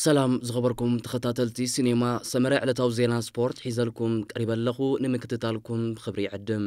ሰላም ዝኸበርኩም ተኸታተልቲ ሲኔማ ሰመረ፣ ዕለታዊ ዜና ስፖርት ሒዘልኩም ቀሪበ ኣለኹ። ንምክትታልኩም ብኽብሪ ይዕድም።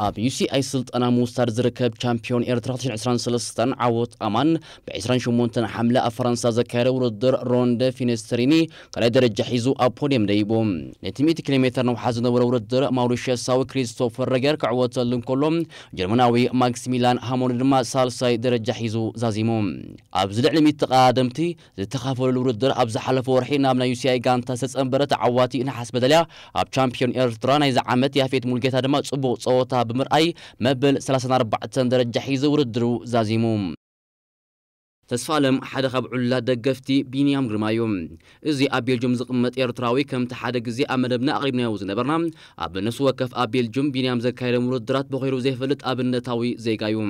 ኣብ ዩ ሲ ኣይ ስልጠና ምውሳድ ዝርከብ ቻምፒዮን ኤርትራ ክልተ ሽሕን ዕስራን ሰለስተን ዓወት ኣማን ብ28 ሓምለ ኣብ ፈረንሳ ዘካየደ ውድድር ሮንደ ፊኔስትሪኒ ካልኣይ ደረጃ ሒዙ ኣብ ፖድየም ደይቡ። ነቲ ሚእቲ ኪሎ ሜትር ነውሓ ዝነበረ ውድድር ማውሪሸሳዊ ክሪስቶፈር ረገር ክዕወተሉ እንከሎ፣ ጀርመናዊ ማክሲሚላን ሃሞን ድማ ሳልሳይ ደረጃ ሒዙ ዛዚሙ። ኣብዚ ልዕሊ ሚእቲ ተቐዳደምቲ ዝተኻፈለሉ ውድድር፣ ኣብ ዝሓለፈ ወርሒ ናብ ናይ ዩ ሲ ኣይ ጋንታ ዝተጸንበረ ተዓዋቲ ነሓስ መዳልያ ኣብ ቻምፒዮን ኤርትራ ናይዚ ዓመት ያፌት ሙልጌታ ድማ ጽቡቕ ጸወታ ብምርኣይ መበል ሰላሳን ኣርባዕተን ደረጃ ሒዙ ውድድሩ ዛዚሙ። ተስፋ ኣለም ሓደ ካብ ዕሉላት ደገፍቲ ቢንያም ግርማ እዩ። እዚ ኣብ ቤልጅም ዝቕመጥ ኤርትራዊ፣ ከምቲ ሓደ ግዜ ኣብ መደብና ኣቕሪብናዮ ዝነበርና፣ ኣብ ነፍሲ ወከፍ ኣብ ቤልጅም ቢንያም ዘካየዶም ውድድራት በኺሩ ዘይፈልጥ ኣብነታዊ ዜጋ እዩ።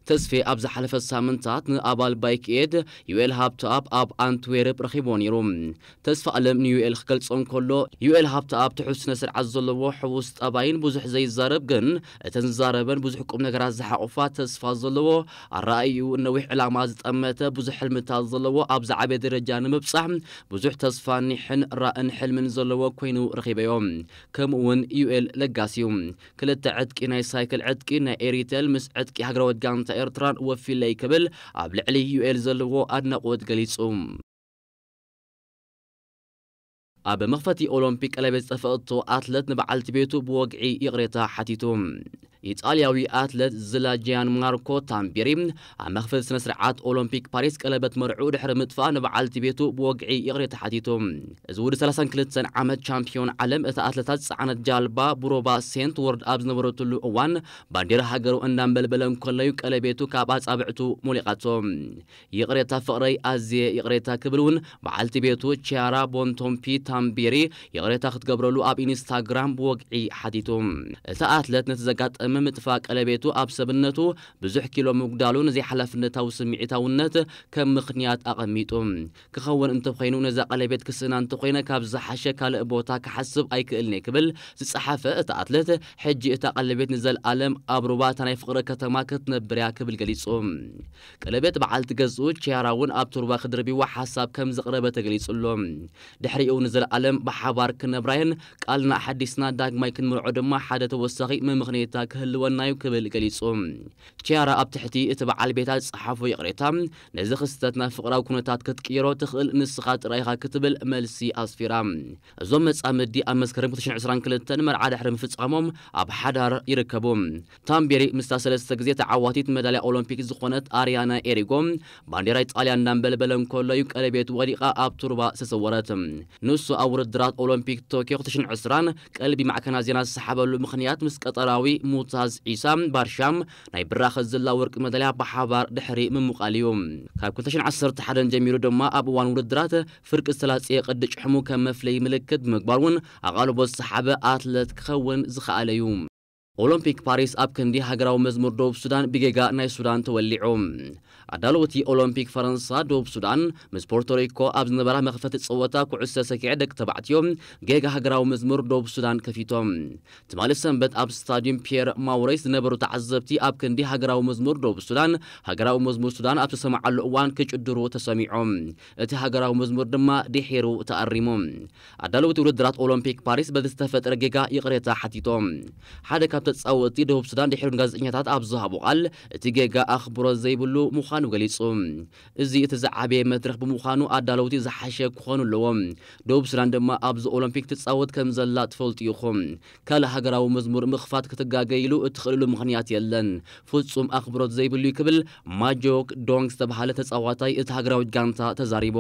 ተስፌ ኣብ ዝሓለፈ ሳምንታት ንኣባል ባይክ ኤድ ዩኤል ሃብተኣብ ኣብ ኣንትዌርፕ ረኺብዎ ነይሩ። ተስፋ ኣለም ንዩኤል ክገልጾ እንከሎ፣ ዩኤል ሃብተኣብ ትሑት ስነ ስርዓት ዘለዎ፣ ሕዉስ ጠባይን ብዙሕ ዘይዛረብ ግን እተን ዝዛረበን ብዙሕ ቁም ነገራት ዝሓቑፋ፣ ተስፋ ዘለዎ ኣረኣእይኡ፣ ነዊሕ ዕላማ ዝጠመተ፣ ብዙሕ ሕልምታት ዘለዎ፣ ኣብ ዝዓበየ ደረጃ ንምብጻሕ ብዙሕ ተስፋ፣ ኒሕን ራእን ሕልምን ዘለዎ ኮይኑ ረኺበዮ። ከምኡ እውን ዩኤል ለጋስ እዩ። ክልተ ዕጥቂ፣ ናይ ሳይክል ዕጥቂ ናይ ኤሪቴል ምስ ዕጥቂ ሃገራዊት ጋንታ ኤርትራን ወፊለይ ክብል ኣብ ልዕሊ ዩኤል ዘለዎ ኣድናቖት ገሊጹ። ኣብ መኽፈቲ ኦሎምፒክ ቀለቤት ዝጠፈአቶ ኣትለት ንበዓልቲ ቤቱ ብወግዒ ይቕሬታ ሓቲቱ። ኢጣልያዊ ኣትለት ዝላ ጂያን ማርኮ ታምቤሪ ኣብ መኽፈቲ ስነ ስርዓት ኦሎምፒክ ፓሪስ ቀለበት መርዑ ድሕሪ ምጥፋእ ንበዓልቲ ቤቱ ብወግዒ ይቕሬታ ሓቲቱ። እዚ ውዲ ሰላሳን ክልተን ዓመት ቻምፒዮን ዓለም፣ እታ ኣትለታት ዝጸዓነት ጃልባ ብሮባ ሴንት ወርድ ኣብ ዝነበረትሉ እዋን ባንዴራ ሃገሩ እንዳንበልበለ እንከለዩ ቀለቤቱ ካብ ኣጻብዕቱ ሞሊቓቶ። "ይቕሬታ ፍቕረይ፣ ኣዝየ ይቕሬታ" ክብል እውን በዓልቲ ቤቱ ቺያራ ቦንቶምፒ ታምቤሪ ይቕሬታ ክትገብረሉ ኣብ ኢንስታግራም ብወግዒ ሓቲቱ። እቲ ኣትለት ነቲ ዘጋጠመ ምጥፋእ ቀለቤቱ ኣብ ሰብነቱ ብዙሕ ኪሎ ምጉዳሉ ንዘይሓላፍነታዊ ስምዒታውነት ከም ምኽንያት ኣቐሚጡ። "ክኸውን እንተኾይኑ ነዛ ቀለቤት ክስእና እንተኾይነ ካብ ዝሓሸ ካልእ ቦታ ክሓስብ ኣይክእልን እየ" ክብል ዝጸሓፈ እቲ ኣትለት፣ ሕጂ እታ ቀለቤት ንዘለኣለም ኣብ ሩባ እታ ናይ ፍቕሪ ከተማ ክትነብር እያ ክብል ገሊጹ። ቀለቤት በዓልቲ ገዝኡ ቺያራ እውን ኣብቲ ሩባ ክድርብይዋ ሓሳብ ከም ዘቕረበ ተገሊጹ ኣሎ። ድሕሪኡ ንዘለኣለም ብሓባር ክነብራየን ቃልና ኣሓዲስና ዳግማይ ክንምርዖ ድማ ሓደ ተወሳኺ መምኽኔታ ክህልወና እዩ ክብል ገሊጹ። ቺያራ ኣብ ትሕቲ እቲ በዓል ቤታ ዝጸሓፎ ይቕሬታ፣ ነዚ ክስተት ናብ ፍቕራዊ ኩነታት ክትቅይሮ ትኽእል ንስኻ ጥራይ ኢኻ ክትብል መልሲ ኣስፊራ። እዞም መጻምዲ ኣብ መስከረም ክልተ ሽሕን ዕስራን ክልተን መርዓ ድሕሪ ምፍጻሞም ኣብ ሓዳር ይርከቡ። ታምቤሪ ምስታ ሰለስተ ግዜ ተዓዋቲት መዳልያ ኦሎምፒክ ዝኾነት ኣርያና ኤሪጎ ባንዴራ ኢጣልያ እንዳንበልበለ እንከሎ እዩ ቀለቤት ወዲቓ ኣብ ቱርባ ዝተሰወረት። ንሱ ኣብ ውድድራት ኦሎምፒክ ቶኪዮ ክልተ ሽሕን ዕስራን ቀልቢ ማዕከናት ዜና ዝሰሓበሉ ምኽንያት ምስ ቀጠራዊ ሙታዝ ዒሳ ባርሻም ናይ ብራኸ ዝላ ወርቂ መዳልያ ብሓባር ድሕሪ ምምቓል እዩ። ካብ ክልተ ሽሕን ዓሰርተ ሓደን ጀሚሩ ድማ ኣብ እዋን ውድድራት ፍርቂ ዝተላጽየ ቅዲ ጭሕሙ ከም መፍለዪ ምልክት ብምግባር እውን ኣቓልቦ ዝሰሓበ ኣትለት ክኸውን ዝኸኣለ እዩ። ኦሎምፒክ ፓሪስ ኣብ ክንዲ ሃገራዊ መዝሙር ደቡብ ሱዳን ብጌጋ ናይ ሱዳን ተወሊዑ። ኣዳለውቲ ኦሎምፒክ ፈረንሳ ደቡብ ሱዳን ምስ ፖርቶሪኮ ኣብ ዝነበራ መኽፈቲ ጸወታ ኩዕሶ ሰኪዐ ደቂ ተባዕትዮ ጌጋ ሃገራዊ መዝሙር ደቡብ ሱዳን ከፊቶም። ትማሊ ሰንበት ኣብ ስታዲየም ፒየር ማውሬስ ዝነበሩ ተዓዘብቲ ኣብ ክንዲ ሃገራዊ መዝሙር ደቡብ ሱዳን፣ ሃገራዊ መዝሙር ሱዳን ኣብ ተሰማዓሉ እዋን ክጭድሩ ተሰሚዖም። እቲ ሃገራዊ መዝሙር ድማ ድሒሩ ተኣሪሙ። ኣዳለውቲ ውድድራት ኦሎምፒክ ፓሪስ በቲ ዝተፈጥረ ጌጋ ይቕሬታ ሓቲቶም። ሓደ ካብ ተጻወትቲ ደቡብ ሱዳን ድሒሩ ንጋዜጠኛታት ኣብ ዝሃቦ ቃል፣ እቲ ጌጋ ኣኽብሮት ዘይብሉ ምዃኑ ገሊጹ። እዚ እቲ ዝዓበየ መድረኽ ብምዃኑ ኣዳለውቲ ዝሓሸ ክኾኑ ኣለዎም። ደቡብ ሱዳን ድማ ኣብዚ ኦሎምፒክ ትጻወት ከም ዘላ ትፈልጡ ኢኹም። ካልእ ሃገራዊ መዝሙር ምኽፋት ክትጋገይሉ እትኽእልሉ ምኽንያት የለን። ፍጹም ኣኽብሮት ዘይብሉ እዩ ክብል ማጆክ ዶንግ ዝተባህለ ተጻዋታይ እቲ ሃገራዊት ጋንታ ተዛሪቡ።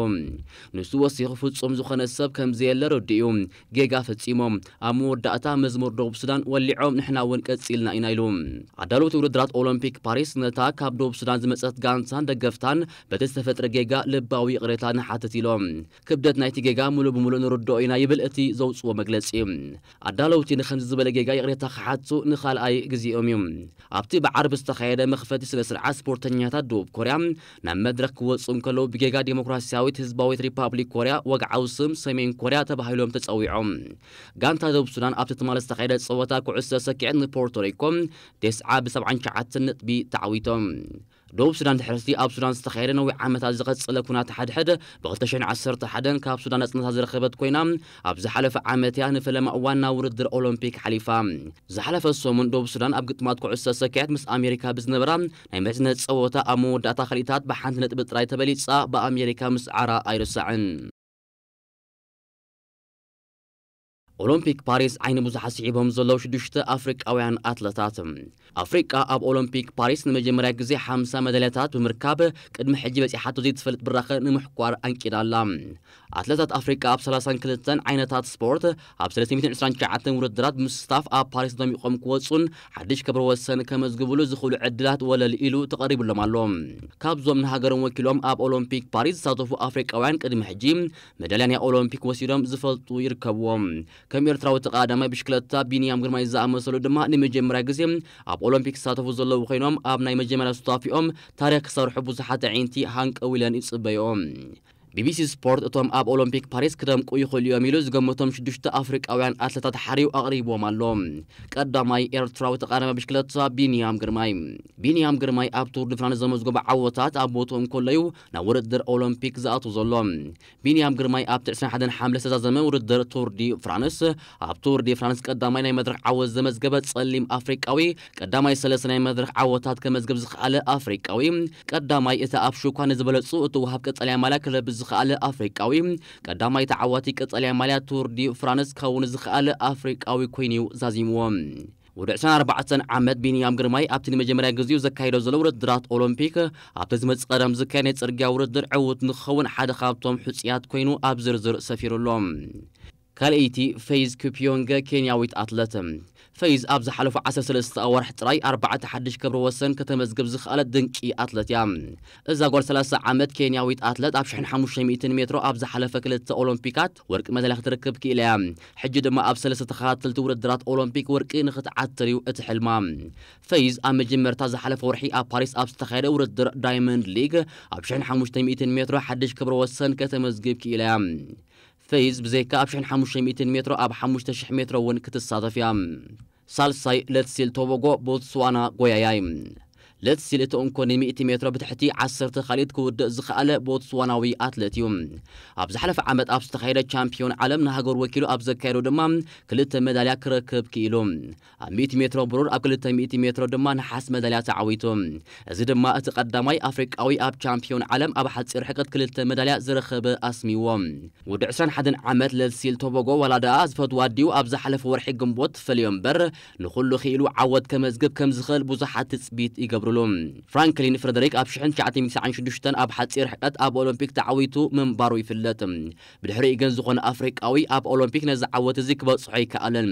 ንሱ ወሲኹ ፍጹም ዝኾነ ሰብ ከም ዘየለ ረዲኡ። ጌጋ ፈጺሞም። ኣብ መወዳእታ መዝሙር ደቡብ ሱዳን ወሊዖም፣ ንሕና እውን ቀጺልና ኢና ኢሉ። ኣዳለውቲ ውድድራት ኦሎምፒክ ፓሪስ ነታ ካብ ደቡብ ሱዳን ዝመጸት ጋንታን ደገፍታን በቲ ዝተፈጥረ ጌጋ ልባዊ ይቕሬታ ንሓትት ኢሎም። ክብደት ናይቲ ጌጋ ሙሉእ ብሙሉእ ንርድኦ ኢና ይብል እቲ ዘውጽዎ መግለጺ። ኣዳለውቲ ንኸምዚ ዝበለ ጌጋ ይቕሬታ ክሓቱ ንኻልኣይ ግዜኦም እዩ። ኣብቲ ብዓርቢ ዝተኻየደ መኽፈቲ ስነ ስርዓት ስፖርተኛታት ደቡብ ኮርያ ናብ መድረኽ ክወጹ እንከለዉ ብጌጋ ዲሞክራሲያዊት ህዝባዊት ሪፓብሊክ ኮርያ ወግዓዊ ስም ሰሜን ኮርያ ተባሂሎም ተጸዊዖም። ጋንታ ደቡብ ሱዳን ኣብቲ ትማሊ ዝተኻየደ ጸወታ ኩዕሶ ሰኪዐት ንፖርቶሪኮ ተስዓ ብ ሰብዓን ትሽዓተን ነጥቢ ተዓዊቶም። ደቡብ ሱዳን ድሕርቲ ኣብ ሱዳን ዝተኻየደ ነዊሕ ዓመታት ዝቐጸለ ኩናት ሓድሕድ ብ ክልተ ሽሕን ዓሰርተ ሓደን ካብ ሱዳን ናጽነታ ዝረኸበት ኮይና ኣብ ዝሓለፈ ዓመት እያ ንፈለማ እዋን ናብ ውድድር ኦሎምፒክ ሓሊፋ። ዝሓለፈ ሰሙን ደቡብ ሱዳን ኣብ ግጥማት ኩዕሶ ሰኪዐት ምስ ኣሜሪካ ብዝነበራ ናይ መሪሕነት ጸወታ ኣብ መወዳእታ ክልኢታት ብሓንቲ ነጥቢ ጥራይ ተበሊጻ ብኣሜሪካ ምስዓራ ኣይርሳዕን። ኦሎምፒክ ፓሪስ ዓይኒ ብዙሓት ስሒቦም ዘለዉ ሽዱሽተ ኣፍሪቃውያን ኣትለታት። ኣፍሪቃ ኣብ ኦሎምፒክ ፓሪስ ንመጀመርያ ግዜ ሓምሳ መዳልያታት ብምርካብ ቅድሚ ሕጂ በጺሓቶ ዘይትፈልጥ ብራኸ ንምሕኳር ኣንቂዳ ኣላ። ኣትለታት ኣፍሪቃ ኣብ ሰላሳን ክልተን ዓይነታት ስፖርት ኣብ ሰለስተ ሚእትን ዕስራን ትሽዓተን ውድድራት ብምስታፍ ኣብ ፓሪስ ደሚቖም ክወጹን ሓድሽ ክብረ ወሰን ከመዝግብሉ ዝኽእሉ ዕድላት ወለል ኢሉ ተቐሪቡሎም ኣሎ። ካብዞም ንሃገሮም ወኪሎም ኣብ ኦሎምፒክ ፓሪስ ዝሳተፉ ኣፍሪቃውያን ቅድሚ ሕጂ መዳልያ ናይ ኦሎምፒክ ወሲዶም ዝፈልጡ ይርከብዎም። ከም ኤርትራዊ ተቐዳዳማይ ብሽክለታ ቢንያም ግርማይ ዝኣመሰሉ ድማ ንመጀመርያ ግዜ ኣብ ኦሎምፒክ ዝሳተፉ ዘለዉ ኮይኖም ኣብ ናይ መጀመርያ ሱታፊኦም ታሪኽ ክሰርሑ ብዙሓት ኣዒንቲ ሃንቀው ኢለን ይጽበይኦም። ቢቢሲ ስፖርት እቶም ኣብ ኦሎምፒክ ፓሪስ ክደምቁ ይኽእሉ እዮም ኢሉ ዝገመቶም ሽዱሽተ ኣፍሪቃውያን ኣትለታት ሓሪው ኣቕሪብዎም ኣሎ። ቀዳማይ ኤርትራዊ ተቐዳዳማይ ብሽክለታ ቢንያም ግርማይ። ቢንያም ግርማይ ኣብ ቱር ድ ፍራንስ ዘመዝገቦ ዓወታት ኣብ ቦትኡ እንከሎ እዩ ናብ ውድድር ኦሎምፒክ ዝኣቱ ዘሎ። ቢንያም ግርማይ ኣብቲ ዕስራን ሓደን ሓምለ ዝተዛዘመ ውድድር ቱር ዲ ፍራንስ፣ ኣብ ቱር ዲ ፍራንስ ቀዳማይ ናይ መድረኽ ዓወት ዘመዝገበ ጸሊም ኣፍሪቃዊ፣ ቀዳማይ ሰለስተ ናይ መድረኽ ዓወታት ከመዝግብ ዝኸኣለ ኣፍሪቃዊ፣ ቀዳማይ እቲ ኣብ ሹኳ ንዝበለጹ እትወሃብ ቀጠልያ ማልያ ክለብስ ዝኸኣለ ኣፍሪቃዊ፣ ቀዳማይ ተዓዋቲ ቀጠልያ ማልያ ቱር ዲ ፍራንስ ክኸውን ዝኸኣለ ኣፍሪቃዊ ኮይኑ'ዩ ዛዚምዎ። ወዲ ዕስራን ኣርባዕተን ዓመት ቢንያም ግርማይ ኣብቲ ንመጀመርያ ግዜኡ ዘካይዶ ዘሎ ውድድራት ኦሎምፒክ ኣብቲ ዝመጽእ ቀዳም ዝካየድ ናይ ጽርግያ ውድድር ዕዉት ንክኸውን ሓደ ካብቶም ሕጹያት ኮይኑ ኣብ ዝርዝር ሰፊሩ ኣሎ። ካልኣይቲ ፈይዝ ኪፕዮንገ ኬንያዊት ኣትለት። ፈይዝ ኣብ ዝሓለፉ ዓሰርተ ሰለስተ ኣዋርሕ ጥራይ ኣርባዕተ ሓድሽ ክብረ ወሰን ከተመዝግብ ዝኸኣለት ድንቂ ኣትለት እያ። እዛ ጓል ሰላሳ ዓመት ኬንያዊት ኣትለት ኣብ ሽሕን ሓሙሽተ ሚእትን ሜትሮ ኣብ ዝሓለፈ ክልተ ኦሎምፒካት ወርቂ መዳልያ ክትርክብ ክኢላ እያ። ሕጂ ድማ ኣብ ሰለስተ ተኸታተልቲ ውድድራት ኦሎምፒክ ወርቂ ንኽትዓትር እዩ እቲ ሕልማ። ፈይዝ ኣብ መጀመርታ ዝሓለፈ ወርሒ ኣብ ፓሪስ ኣብ ዝተኻየደ ውድድር ዳይመንድ ሊግ ኣብ ሽሕን ሓሙሽተ ሚእትን ሜትሮ ሓድሽ ክብረ ወሰን ከተመዝግብ ክኢላ እያ። ፈይዝ ብዘይካ ኣብ ሽሕን ሓሙሽተ ሚእትን ሜትሮ ኣብ ሓሙሽተ ሽሕ ሜትሮ እውን ክትሳተፍ እያ። ሳልሳይ ለትሲል ቶቦጎ ቦትስዋና ጎያያይ። ለትሲል እቲ እንኮ ን ሚእቲ ሜትሮ ብትሕቲ ዓሰርተ ካልኢት ክውድእ ዝኸኣለ ቦትስዋናዊ ኣትለት እዩ። ኣብ ዝሓለፈ ዓመት ኣብ ዝተኻየደ ቻምፒዮን ዓለም ንሃገሩ ወኪሉ ኣብ ዘካየዶ ድማ ክልተ መዳልያ ክረክብ ክኢሉ። ኣብ ሚእቲ ሜትሮ ብሩር፣ ኣብ ክልተ ሚእቲ ሜትሮ ድማ ነሓስ መዳልያ ተዓዊቱ። እዚ ድማ እቲ ቀዳማይ ኣፍሪቃዊ ኣብ ቻምፒዮን ዓለም ኣብ ሓጺር ርሕቀት ክልተ መዳልያ ዝረኸበ ኣስሚዎ። ወዲ ዕስራን ሓደን ዓመት ለትሲል ቶቦጎ ዋላ ደኣ ዝፈትዋ ኣዲኡ ኣብ ዝሓለፈ ወርሒ ግንቦት ትፈልዮ እምበር ንኹሉ ክኢሉ ዓወት ከመዝግብ ከም ዝኽእል ብዙሓት ትጽቢት ይገብርሉ። ፍራንክሊን ፍረደሪክ ኣብ ሽሕን ትሽዓተ ሚእትን ትስዓን ሽዱሽተን ኣብ ሓጺር ርሕቀት ኣብ ኦሎምፒክ ተዓዊቱ ምንባሩ ይፍለጥ። ብድሕሪኡ ግን ዝኾነ ኣፍሪቃዊ ኣብ ኦሎምፒክ ነዚ ዓወት እዚ ክበጽሖ ኣይከኣለን።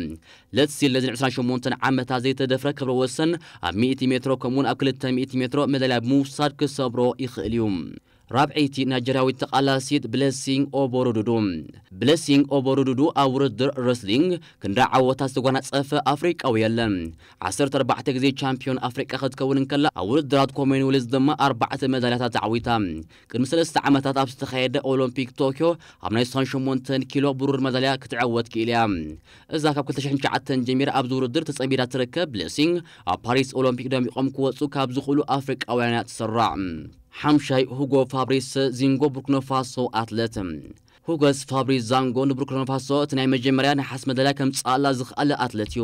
ለትሲል ነዚ ን ዕስራን ሸሞንተን ዓመታት ዘይተደፍረ ክብረ ወሰን ኣብ ሚእቲ ሜትሮ ከምኡውን ኣብ ክልተ ሚእቲ ሜትሮ መዳልያ ብምውሳድ ክሰብሮ ይኽእል እዩ። ራብዐይቲ ናይጀርያዊት ተቓላሲት ብለሲንግ ኦቦሩዱዱ። ብለሲንግ ኦቦሩዱዱ ኣብ ውድድር ረስሊንግ ክንዲ ዓወታት ዝተጓናጸፈ ኣፍሪቃዊ የለን። ዓሰርተ ኣርባዕተ ግዜ ቻምፒዮን ኣፍሪቃ ክትከውን እንከላ ኣብ ውድድራት ኮመንዌልዝ ድማ ኣርባዕተ መዳልያታት ተዓዊታ። ቅድሚ ሰለስተ ዓመታት ኣብ ዝተኻየደ ኦሎምፒክ ቶክዮ ኣብ ናይ ስሳን ሸሞንተን ኪሎ ብሩር መዳልያ ክትዕወት ክኢላ እያ። እዛ ካብ ክልተ ሽሕን ትሽዓተን ጀሚራ ኣብዚ ውድድር ተጸሚዳ ትርከብ ብለሲንግ ኣብ ፓሪስ ኦሎምፒክ ደሚቖም ክወጹ ካብ ዝኽእሉ ኣፍሪቃውያን እያ ትስራዕ። ሓምሻይ ሁጎ ፋብሪስ ዚንጎ ቡርኪኖ ፋሶ ኣትለት። ሁጎስ ፋብሪስ ዛንጎ ንቡርኪኖ ፋሶ እቲ ናይ መጀመርያ ነሓስ መዳልያ ከምጽኣላ ዝኽኣለ ኣትለት እዩ።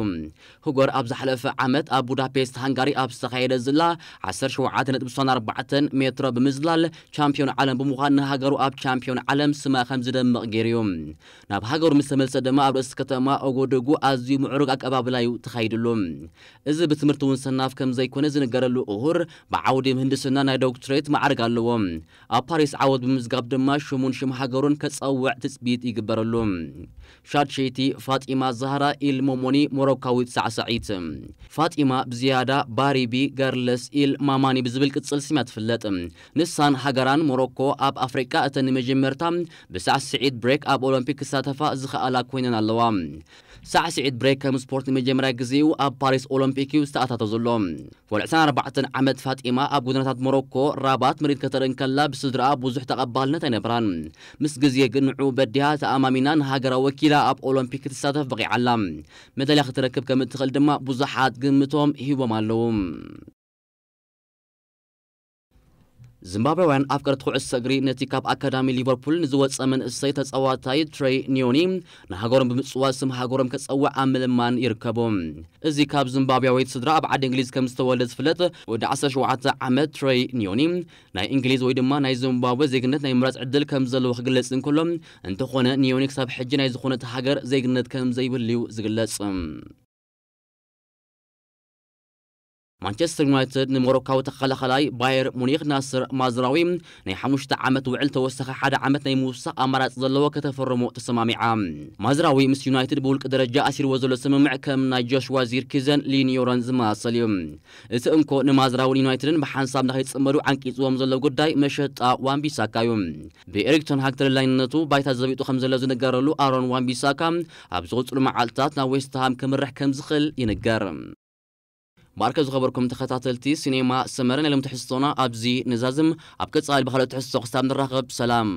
ሁጎር ኣብ ዝሓለፈ ዓመት ኣብ ቡዳፔስት ሃንጋሪ ኣብ ዝተኻየደ ዝላ ዓሰርተ ሸውዓተ ነጥቢ ስሳን ኣርባዕተን ሜትሮ ብምዝላል ቻምፒዮን ዓለም ብምዃን ንሃገሩ ኣብ ቻምፒዮን ዓለም ስማ ከም ዝደምቕ ገይሩ እዩ። ናብ ሃገሩ ምስ ተመልሰ ድማ ኣብ ርእሲ ከተማ ኦጎዶጉ ኣዝዩ ምዕሩግ ኣቀባብላ እዩ ተኻይድሉ። እዚ ብትምህርቲ እውን ሰናፍ ከም ዘይኮነ ዝንገረሉ እሁር ብዓውዲ ምህንድስና ናይ ዶክትሬት ማዕርግ ኣለዎ። ኣብ ፓሪስ ዓወት ብምምዝጋብ ድማ ሽሙን ሽም ሃገሩን ከጸውዕ ትጽቢት ይግበረሉ። ሻድሸይቲ ፋጢማ ዛህራ ኢል ሞሞኒ ሞሮካዊት ሳዕሳዒት። ፋጢማ ብዝያዳ ባሪቢ ጋርለስ ኢል ማማኒ ብዝብል ቅጽል ስም እያ ትፍለጥ። ንሳን ሃገራን ሞሮኮ ኣብ ኣፍሪቃ እተን ንመጀመርታ ብሳዕስዒት ብሬክ ኣብ ኦሎምፒክ ክሳተፋ ዝኸኣላ ኮይነን ኣለዋ። ሳዕስዒት ብሬክ ከም ስፖርት ንመጀመርያ ግዜኡ ኣብ ፓሪስ ኦሎምፒክ እዩ ዝተኣታቶ ዘሎ። ወልዕሳን ኣርባዕተን ዓመት ፋጢማ ኣብ ጎደናታት ሞሮኮ ራባት ምርኢት ከተርኢ እንከላ ብስድራኣ ብዙሕ ተቐባልነት ኣይነበራን። ምስ ግዜ ግን ንዕኡ በዲሃ ተኣማሚና ንሃገራ ወኪላ ኣብ ኦሎምፒክ ክትሳተፍ በቒዓላ። መዳልያ ክትረክብ ከም እትኽእል ድማ ብዙሓት ግምቶም ሂቦም ኣለዉ። ዚምባብያውያን ኣፍቀርቲ ኩዕሶ እግሪ ነቲ ካብ ኣካዳሚ ሊቨርፑል ንዝወጸ መንእሰይ ተጻዋታይ ትሬይ ኒዮኒ ንሃገሮም ብምጽዋት ስም ሃገሮም ከጸውዕ ኣብ ምልማን ይርከቡ። እዚ ካብ ዚምባብያዊት ስድራ ኣብ ዓዲ እንግሊዝ ከም ዝተወልደ ዝፍለጥ ወዲ ዓሰርተ ሸውዓተ ዓመት ትሬይ ኒዮኒ ናይ እንግሊዝ ወይ ድማ ናይ ዚምባብዌ ዜግነት ናይ ምምራጽ ዕድል ከም ዘለዎ ክግለጽ እንከሎ፣ እንተኾነ ኒዮኒ ክሳብ ሕጂ ናይ ዝኾነት ሃገር ዜግነት ከም ዘይብሉ እዩ ዝግለጽ። ማንቸስተር ዩናይትድ ንሞሮካዊ ተኸላኸላይ ባየር ሙኒክ ናስር ማዝራዊ ናይ ሓሙሽተ ዓመት ውዕል ተወሳኺ ሓደ ዓመት ናይ ምውሳኽ ኣማራጺ ዘለዎ ከተፈርሞ ተሰማሚዓ። ማዝራዊ ምስ ዩናይትድ ብውልቂ ደረጃ ኣሲርዎ ዘሎ ስምምዕ ከም ናይ ጆሽዋ ዚርኪዘን ሊኒዮረን ዝመሳሰል እዩ። እቲ እንኮ ንማዝራውን ዩናይትድን ብሓንሳብ ንኸይጽመዱ ዓንቂጽዎም ዘሎ ጉዳይ መሸጣ ዋንቢሳካ እዩ። ብኤሪክ ተን ሃግ ተደላይነቱ ባይታ ዘቢጡ ከም ዘሎ ዝንገረሉ ኣሮን ዋንቢሳካ ኣብ ዝቕጽሉ መዓልትታት ናብ ዌስትሃም ክምራሕ ከም ዝኽእል ይንገር። ማርከ ዝኸበርኩም ተኸታተልቲ ሲኔማ ሰመረ፣ ናይ ሎም ትሕዝቶና ኣብዚ ንዛዝም። ኣብ ቀጻሊ ብኻልኦት ትሕዝቶ ክሳብ ንራኸብ ሰላም።